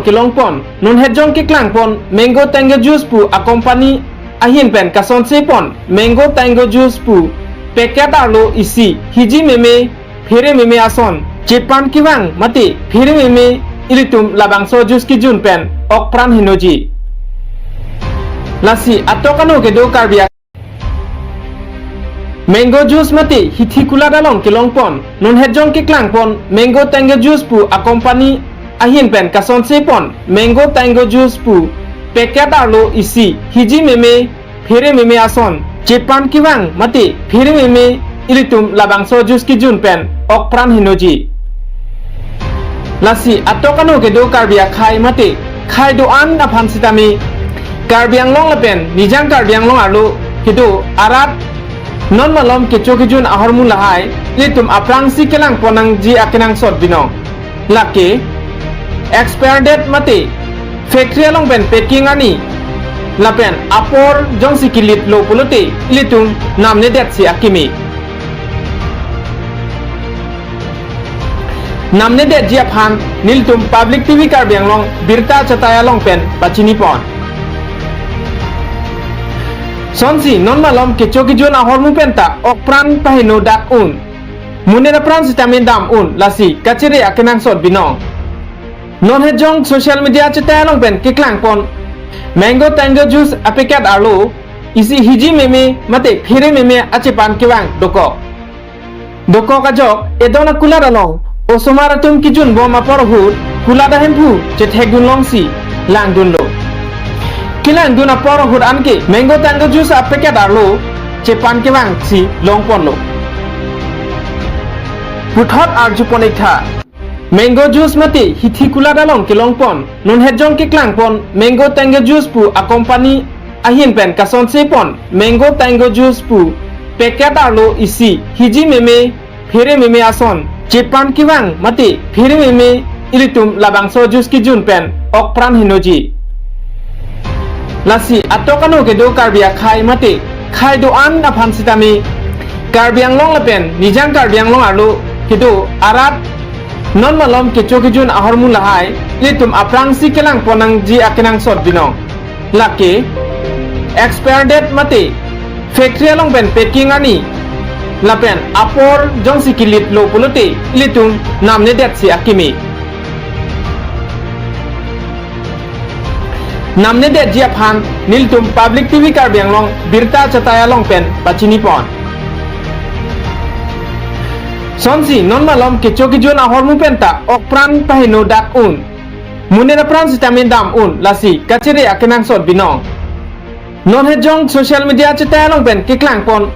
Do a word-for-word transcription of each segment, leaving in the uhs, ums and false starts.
kelongpon, non hetjong keklangpon Mango Tango Juice pu a-company ahin pen kasonse pon Mango Tango Juice pu packet arlo isi hiji meme, phere meme ason chepan kevang mate phere meme ilitum labangso juice kejun pen okpran henoji. Lasi atok ano kedo Karbi a- Mango Juice mate hithi kulat along kelongpon, non hetjong keklangpon Mango Tango Juice pu a-company ahin pen kasonse pon Mango Tango Juice pu packet arlo isi hiji meme, phere meme ason chepan kevang mate phere meme ilitum labangso juice kejun pen okpran henoji. Lasi atok ano kedo Karbi akhei mate khei do-an aphan sitame Karbi Anglong lapen Nijang Karbi Anglong arlo kedo arat non malom kecho kejun ahormu lahai ilitum aphrangsi kelangpon nangji akenangsot binong. Lake expire date mate factory along pen packing arni lapen apor jongsi kelitlo pulote ilitum namnedetsi akimi. Namnedetji aphan nelitum Public T V Karbi Anglong birta chatai along pen pachinipon. Sonsi non malom kecho kejun ahormu penta okpran paheno dak un. Monit apran sitame dam un, lasi kachere akenangsot binong. Non hetjong social media chatai along pen keklangpon Mango Tango Juice a-packet arlo isi hiji meme mate phere meme achepan kevang dokok. Dokok ajok edon akulat along osomar atum kejun bom apor ahut kulat ahemphu chethekdun longsi langdunlo. Kelangdun apor ahut anke Mango Tango Juice a-packet arlo chepan kevangsi longponlo. Puthot arjupon iktha, Mango Juice mate hithi kulat along kelongpon, non hetjong keklangpon Mango Tango Juice pu a-company ahin pen kasonse pon Mango Tango Juice pu packet arlo isi hiji meme, phere meme ason chepan kevang mate phere meme ilitum labangso juice kejun pen okpran henoji. Lasi atok ano kedo Karbi akhei mate khei do-an aphan sitame Karbi Anglong lapen Nijang Karbi Anglong arlo kedo arat non malom kecho kejun ahormu lahai ilitum aphrangsi kelangpon nangji akenangsot binong. Lake expire date mate factory along pen packing arni lapen apor jongsi kelitlo pulote ilitum namnedetsi akimi. Namnedetji aphan nelitum Public T V Karbi Anglong birta chatai along pen pachinipon. Sonsi non malom kecho kejun ahormu penta okpran paheno dak un. Monit apran sitame dam un, lasi kachere akenangsot binong. Non hetjong social media chatai along pen keklangpon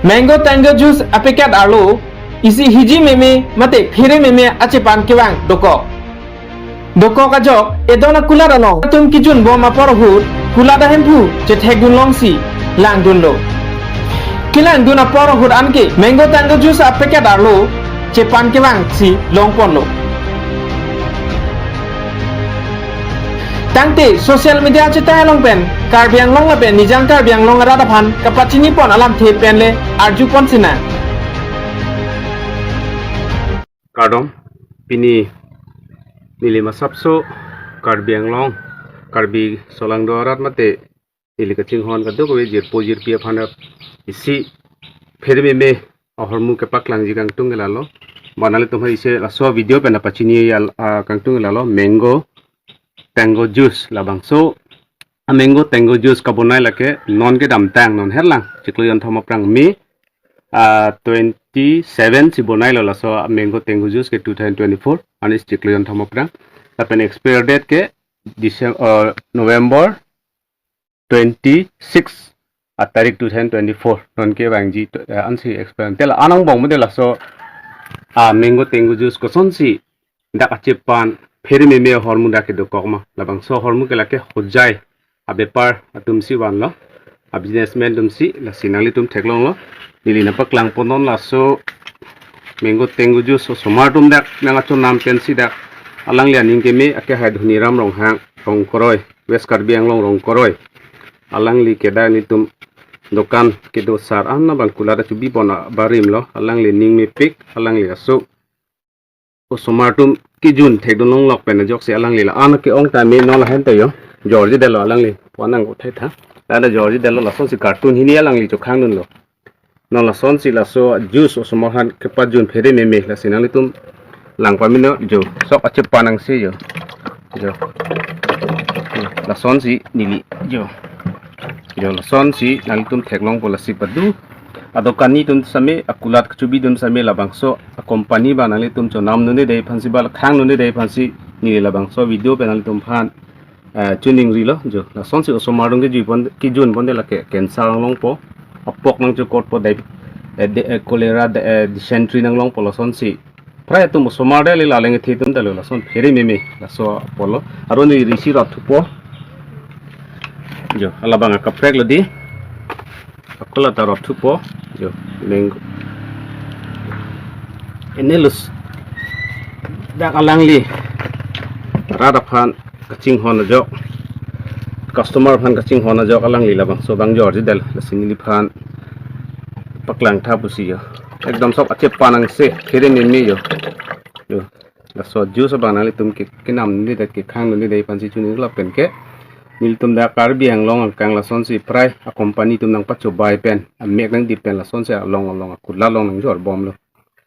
Mango Tango Juice a-packet arlo isi hiji meme mate phere meme achepan kevang dokok. Dokok ajok edon akulat along atum kejun bom apor ahut kulat ahemphu chethekdun longsi langdunlo. Kelangdun apor ahut anke Mango Tango Juice a-packet arlo chepan kevangsi longponlo. Tangte social media chatai along pen Karbi Anglong lapen Nijang Karbi Anglong arat aphan kapachinipon alamthe penle arjupon sinang. Kardom, pini neli masapso Karbi Anglong, Karbi solangdo arat mate neli kachinghon kadokave jirpo jirpi aphan isi phere meme ahormu kepaklangji kangtung ke lalo. Ba nanglitum hai isi laso video pen pachini al-, ah, kangtung ke lalo Mango Tango Juice labangso. A-Mango Tango Juice kabonai lake non kedamtang non herlang chiklo jonthom aphrang May, ah, twenty-seven si bonailo laso Mango Tango Juice ke two thousand twenty-four anis chiklo jonthom aphrang. Lapen expire date ke December, ah, November twenty-six atarik two thousand twenty-four non kevangji to, eh, ansi expire. Tel anang bong mode laso a-Mango Tango Juice kosonsi dak achepan phere meme ahormu dak kedokok ma. Labangso ahormu ke lake Hojai abepar atumsi vanlo, a-businessman atumsi, lasi nanglitum theklonglo. Neli nangpaklangponnon laso Mango Tango Juice osomar atum dak nangkachonam pensi dak alangli aning keme ake hai Dhoniram Ronghang, Rongkoroi, West Karbi Anglong Rongkoroi. Alangli ke dak nelitum dokan kedo sar an abang kulat chubipon abarim lo, alangli ning mepik, alangli aso osomar atum kejun thekdun longlok pen ajoksi alangli la-an ke-ong tame non lahen ta jo. Jorji detlo alangli. Puan nang uthai tha. Lada jorji detlo, lasonsi carton hini alangli chokhang dunlo. Non lasonsi laso juice osomar aphan kepajun phere meme, lasi nanglitum lang pamino jo. Sok achepan angse jo. Jo. Lasonsi neli jo. Jo, lasonsi nanglitum theklongpo, lasi padu adokan atum same, akulat kachebi atum same, labangso acompany abang nanglitum chonam dunde aphansi ba khang dunde aphansi neli labangso video pen nanglitum aphan, eh, chiningrilo jo. Lasonsi osomar atum kejun pon, kejun ponte lake cancer longpo, apok nangchokotpo, dai, eh, de-, eh, cholera, de-, eh, dysentery nanglongpo, lasonsi prai atum osomar dali, laleng ithi atum dali, lason phere meme laso apotlo. Aron ri isi rap thupo. Jo, alabang akaprek lo di. Akola ta rap thupo. Jo, mango. Ene lus. Dak alangli rat aphan kachinghon ajok, customer aphan kachinghon ajok alangli labangso abang jorji det, lasi neliphan paklang tha pusi jo. Ekdom sok achepan angse, phere meme jo. Jo. Laso juice abang nanglitum ke, kenam dunde, kekhang dunde aphansi chini lapen ke nelitum dak Karbi Anglong angkang lasonsi prai acompany atum nangpachobai pen, amek nangdip pen lasonsi along along akulat along nangjor bomlo.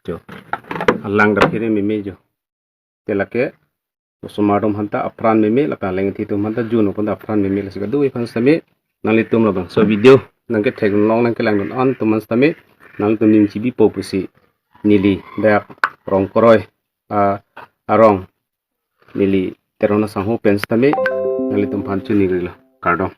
Jo. Alang dak phere meme jo. Te lake osomar atum aphanta apran meme, lapen laleng ithi atum aphanta jun aphanta apran meme, lasi kadokave aphan sitame nanglitum labangso video nangkethek long nangkelang dun an atum aphan sitame nanglitum ning chibipo pusi neli dak Rongkoroi, ah, arong neli Teron asangho pen sitame nanglitum aphan chiningrilo. Kardom.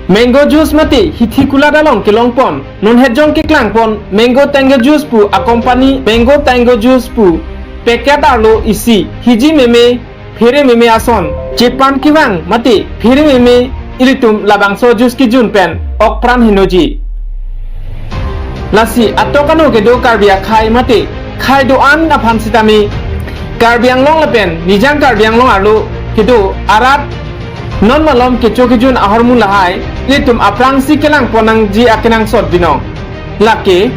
Mango juice mate hithi kulat along kelong pon, non hetjong keklang pon, mango tango juice pu acompany, mango tango juice pu packet arlo isi, hiji meme, phere meme ason chepan kevang mate phere meme ilitum labangso juice kejun pen okpran henoji. Lasi atok ano kedo Karbi akhei mate khei do-an aphan sitame Karbi Anglong lapen Nijang Karbi Anglong arlo kedo arat non malom kecho kejun ahormu lahai ilitum aphrangsi kelang pon nangji akenangsot binong. Lake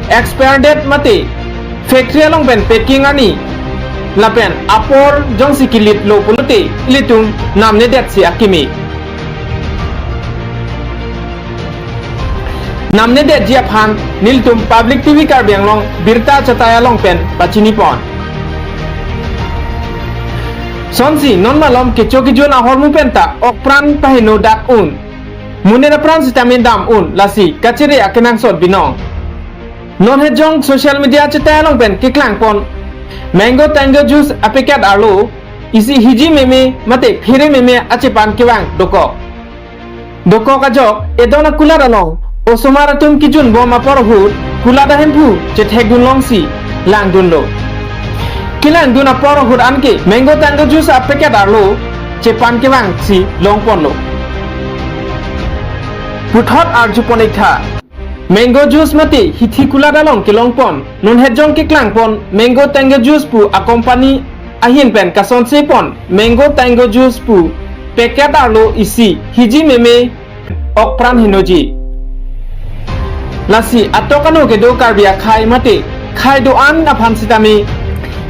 expire date mate factory along pen packing arni lapen apor jongsi kilitlo pulote ilitum namnedetsi akimi. Namnedetji aphan nelitum Public T V Karbi Anglong birta chatai along pen pachini pon. Sonsi non malom kecho kejun ahormu penta okpran paheno dak un. Monit apran sitame dam un, lasi kachere akenangsot binong. Non hetjong social media chatai along pen keklang pon mango tango juice apacket arlo isi hiji meme mate phere meme achepan kevang dokok. Dokok ajok edon akulat along osomar atum kejun bom apor ahut kulat ahemphu chethek dun longsi lang dunlo. Kelang dun apor ahut anke mango tango juice apacket arlo chepan kevangsi long ponlo. Puthot arju pon ik tha. Mango juice mate hithi kulat along kelong pon, non hetjong keklang pon mango tango juice pu acompany ahin pen kasonse pon mango tango juice pu packet arlo isi hiji meme okpran henoji. Lasi atok ano kedo Karbi akhei mate khei do-an aphan sitame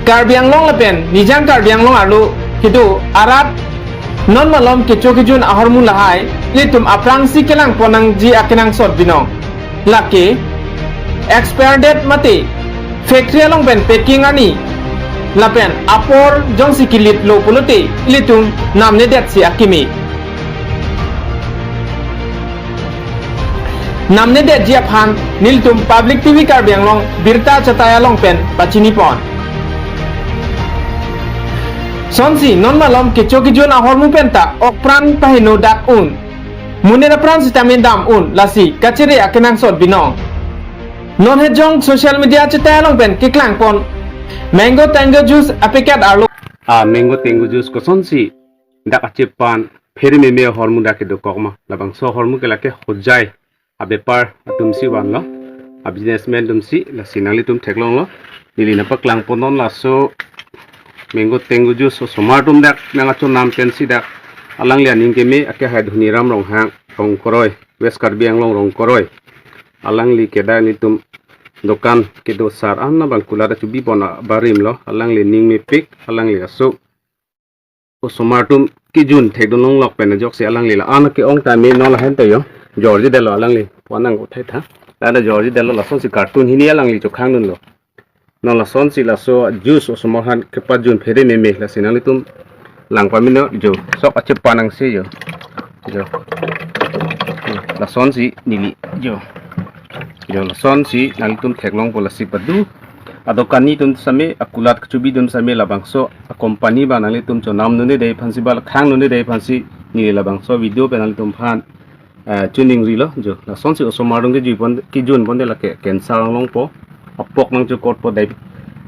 Karbi Anglong lapen Nijang Karbi Anglong arlo kedo arat non malom kecho kejun ahormu lahai ilitum aphrangsi kelang pon nangji akenangsot binong. Lake expire date mate factory along pen packing arni lapen apor jongsi kilitlo pulote ilitum namnedetsi akimi. Namnedetji aphan nelitum Public T V Karbi Anglong birta chatai along pen pachini pon. Sonsi non malom kecho kejun ahormu penta okpran paheno dak un. Monit apran sitame dam un lasi kachere akenangsot binong. Non hejong social media chetai along pen keklangpon mango tango juice apacket arlo. A mango tango juice kosonsi dak achepan phere meme ahormu dak kedokok ma, labangso ahormu ke lake hojai abepar atumsi vanlo, a businessman atumsi, lasi nanglitum theklonglo. Neli nangpaklangpon non laso mango tango juice osomar atum dak nangkachonam pensi dak alangli aning keme ake hai Dhoniram Ronghang, Rongkoroi, West Karbi Anglong Rongkoroi. Alangli ke dak nelitum dokan kedo sar an abang kulat achubi pon abarim lo, alangli ning mepik, alangli aso osomar atum kejun thekdun longlok pen ajoksi alangli la-an ke-ong tame non lahen ta yo. Jorji detlo alangli. Puan nang uthai tha. Lada jorji detlo, lasonsi carton hini alangli chokhangdunlo. Non lasonsi laso juice osomar aphan kepajun phere meme lasi nanglitum lang pamino jo. Sok achepan angse jo. Jo. Lasonsi neli jo. Jo, lasonsi nanglitum theklongpo lasi padu. Adokani atum same, akulat kachubi atum same labangso acompany abang nanglitum chonam nune dei aphansi ba khang nune dei aphansi neli labangso video pen nanglitum aphan, eh, chuningrilo jo. Lasonsi osomar atum kejun pon, kejun ponte lake cancer nanglongpo, apok nangchokotpo dei,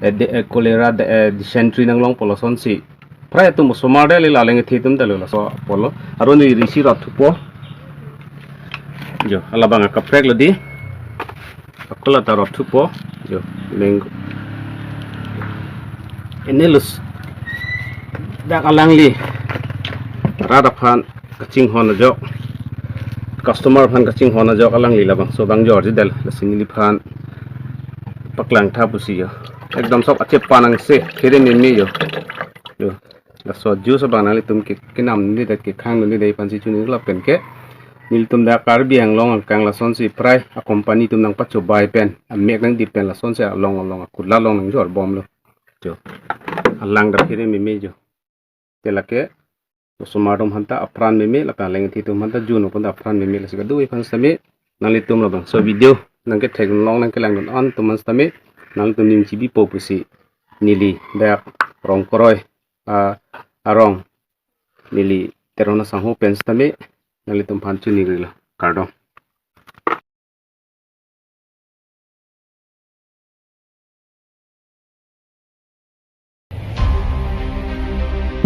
eh, de, eh, cholera, de, eh, dysentery nanglongpo lasonsi. Prai atum osomar dei, lila leng ithi atum ta lo laso apotlo. Aron ri risi rot thupo. Jo, alabang akaprek lo dei. Akola ta rot thupo. Jo, mango. Ene lus. Dak alangli rat aphan kachinghon ajok. Customer aphan kachinghon ajok alangli labangso abang jorji det. Lasi neliphan paklang tha pusi jo. Ekdom sok achepan angse, phere meme jo. Jo. Laso juice abang nanglitum ke, kenam nune det, kekhang nune dei aphansi chuningri lapen ke nelitum dak Karbi Anglong angkang lasonsi prai acompany atum nangpachobai pen, amek nangdip pen lasonsi along along akulat along nangjor bomlo. Jo. Alang dak phere meme jo. Te lake osomar atum aphanta apran meme, lapen aleng ithi atum aphanta jun aphanta apran meme, lasi kadokave aphan sitame nanglitum labangso video nangkethek long nangkelangdun an atum aphan sitame nanglitum ning chibipo pusi neli dak Rongkoroi, ah, arong neli Teron asangho pen sitame nanglitum aphan chuningrilo. Kardom.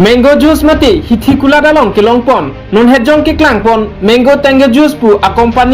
Mango juice mate hithi kulat along kelongpon, non hejong keklangpon mango tango juice pu acompany